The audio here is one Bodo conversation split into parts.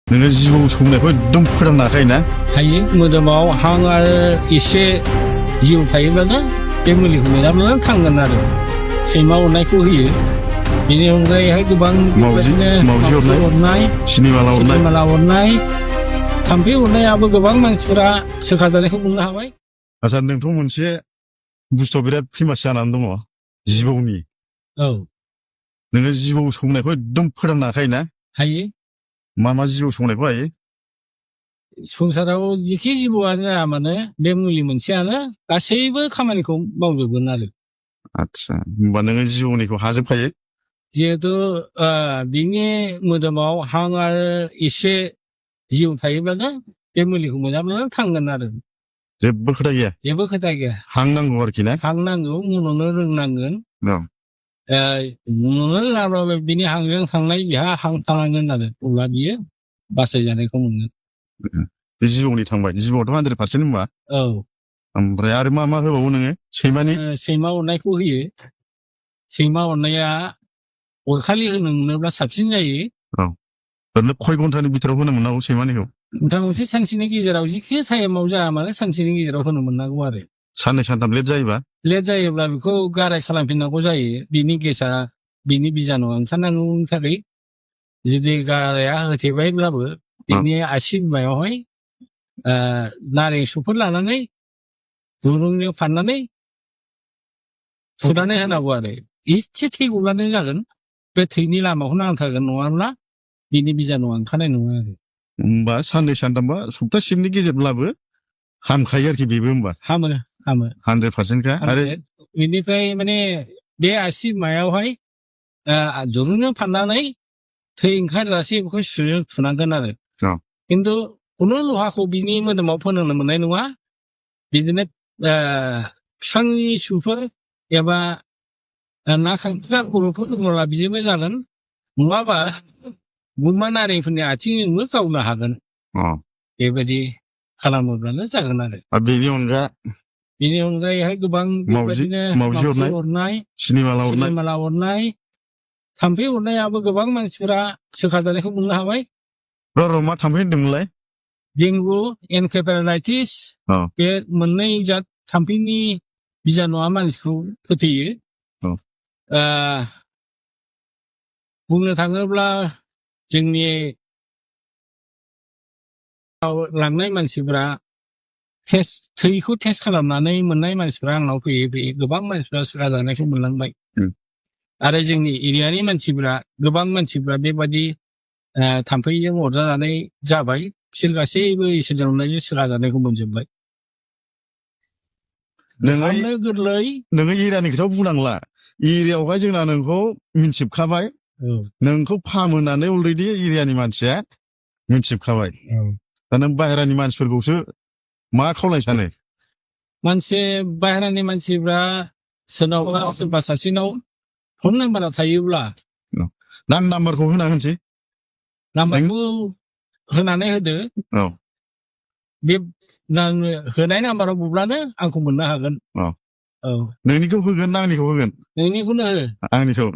नोङो जिबौ सौनायखौ एकदम फोराननो हाखायोना? हायो मोदोमाव हां आरो एसे जिउ थायोब्लानो बे मुलिखौ मोनाब्लानो थांगोन आरो सैमा अरनायखौ होयो। बेनि अनगायैहाय गोबां मावजि अरनाय, सिनिमाला अरनाय, थाम्फै अरनायाबो गोबां मानसिफोरा सोखाजानायखौ बुंनो हाबाय। आच्छा नोंथ' मोनसे बुस्थुआ बिराद फेमास जानानै दङ जिबौनि। औ नोङो जिबौ सौनायखौ एकदम फोराननो हाखायोना? हायो। मा जिबौ सौनायखौ हायो? संसाराव जिखि जिबौआनो जाया मानो बे मुलि मोनसेयानो गासैबो खामानिखौ मावजोबगोन आरो। आच्छा होमबा नोङो जिबौनिखौ हाजोबखायो? जिहेथु बिनि मोदोमाव हां आरो एसे जिउ थायोब्लानो बे मुलिखौ मोनाब्लानो थांगोन आरो। जेबो खोथा गैया? जेबो खोथा गैया। हां नांगौ आरोखि ना? हां नांगौ, मन'नो रोंनांगोन। औ। मन'नो रोङाब्लाबो बिनि हांजों थांनाय बिहा हां थानांगोन आरो अब्ला बियो बासायजानायखौ मोनगोन। बे जिबौनि थांबाय, जिबौआथ' 100% होनबा? औ। ओमफ्राय आरो मा होबावो नोङो? सैमानि? सैमा अरनायखौ होयो। सैमा अरनाया अरखालि होनो मोनोब्ला साबसिन जायो। औ। ओरैनो खय घन्टानि बिथोराव होनो मोननांगौ सैमानिखौ? मथा मथि सानसेनि गेजेराव जिखि टाइमाव जाया मानो सानसेनि गेजेराव होनो मोननांगौ आरो। साननै सानथाम लेट जायोबा? लेट जायोब्ला बेखौ गाराय खालामफिननांगौ जायो। बिनि गेसा, बिनि बिजानुआ ओंखारनांगौनि थाखाय जुदि गाराया होथेबायब्लाबो बिनि आसि बिमायावहाय नारें सुफोर लानानै दुरुंजों फाननानै थुनानै होनांगौ आरो। एसे थै गब्लानो जागोन। बे थैनि लामाखौ नांथारगोन, नङाब्ला बिनि बिजानुआ ओंखारनाय नङा आरो। होमबा साननै सानथामबा सप्तासेनि गेजेरब्लाबो हामखायो आरोखि बेबो होमबा? हामो। 100% खा? आरो बेनिफ्राय माने बे आसि बिमायावहाय दुरुंजों फाननानै थै ओंखारजासे बेखौ सुजों थुनांगोन आरो। खिन्थु खुनु लहाखौ बिनि मोदोमाव फोनांनो मोननाय नङा। बिदिनो बिफांनि सुफोर एबा ना खांख्राइ खर'फोर दङब्ला बिजोंबो जागोन। नङाबा गुमा नारेंफोरनि आथिंजोंबो गावनो हागोन। बेबायदि खालामोब्लानो जागोन आरो। बेनि अनगा? बेनि अनगायैहाय गोबां बेबायदिनो मावजि अरनाय, सिनिमाला अरनाय, थाम्फै अरनायाबो गोबां मानसिफोरा सोखाजानायखौ बुंनो हाबाय। र' मा थाम्फै होनदोंमोनलाय? डेंगु, एनकेफेलाइटिस, बे मोननै जात थाम्फैनि बिजानुआ मानसिखौ फोथैयो। बुंनो थाङोब्ला जोंनि लांनाय मानसिफोरा थैखौ टेस्ट खालामनानै मोननाय मानसिफ्रा आंनाव फैयै गोबां मानसिफ्रा सोखाजानायखौ मोनलांबाय। आरो जोंनि एरियानि मानसिफ्रा गोबां मानसिफ्रा बेबादि थाम्फैजों अरजानानै जाबाय। बिसोर गासैबो इसोरनि अननायजों सोखाजानायखौ मोनजोबबाय। फाहामनो गोरलै। नोङो एरियानि खोथा बुंनांला। एरियायावहाय जोंना नोंखौ मिन्थिजोबखाबाय। नोंखौ फाहामहोनानै अलरेडि एरियानि मानसिया मिन्थिजोबखाबाय। दा नों बाहेरानि मानसिफोरखौसो मा खावलायनो सानो? बाहेरानि मानसिफ्रा सोरबा सासेनाव फन नाम्बारा थायोब्ला नाम्बारखौ होना होनसै। नाम्बारखौ होनानै होदो। बे होनाय नाम्बाराव बुब्लानो आंखौ मोननो हागोन। नोंनिखौ होगोन ना आंनिखौ होगोन? नोंनिखौनो हो।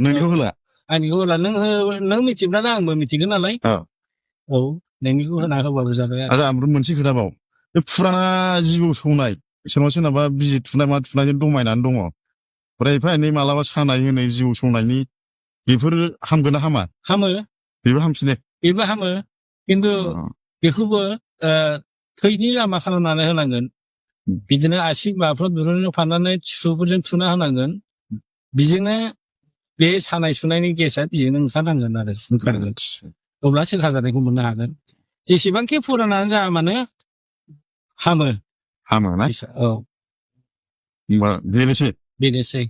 नोंनिखौ होला? आंनिखौ होला। नों मिथिब्लानो आंबो मिथिगोन नालाय। नोंनिखौ होना होबाबो जाबाय आरो। ओमफ्राय मोनसे खोथाबाव, बे फुराना जिबौ सौनाय, सोरनाबा बिजि थुनाय मा थुनायजों दमायनानै दङ। ओमफ्राय एफा एनै मालाबा सानाय होनाय जिबौ सौनायनि बेफोर हामगोन ना हामा? हामो। बेबो हामसिनो? बेबो हामो। खिन्थु बेखौबो थैनि लामा खालामनानै होनांगोन। बिदिनो आसि बिमाफ्राव दुरुंजों फाननानै सुफोरजों थुना होनांगोन। बिजोंनो बे सानाय सुनायनि गेसा बिजोंनो ओंखारनांगोन आरो ओंखारगोन। अब्ला सोखाजानायखौ मोननो हागोन। जेसेबांखि फुरानानो जाया मानो हामो। हामो ना? औ। होमबा बेनोसै? बेनोसै।